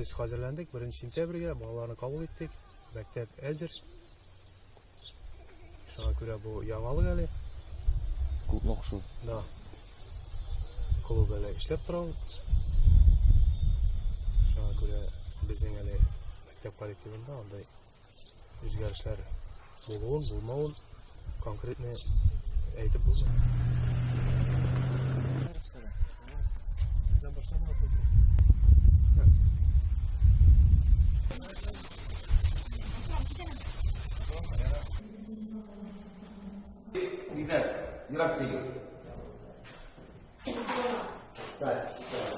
Без хәзерләндек, 1 сентябрьгә балаларны кабул иттек. Мәктәп әзер. Шуңа күрә бу яңалык әле. Клубны кушу. Да. Клуб әле эшләп тора ул. Шуңа күрә безнең әле мәктәп коллективында андай үзгәрешләр булуын, булмавын конкретно әйтеп булмый. Бездән башламагыз. Нидә? Ерак түгел. Так.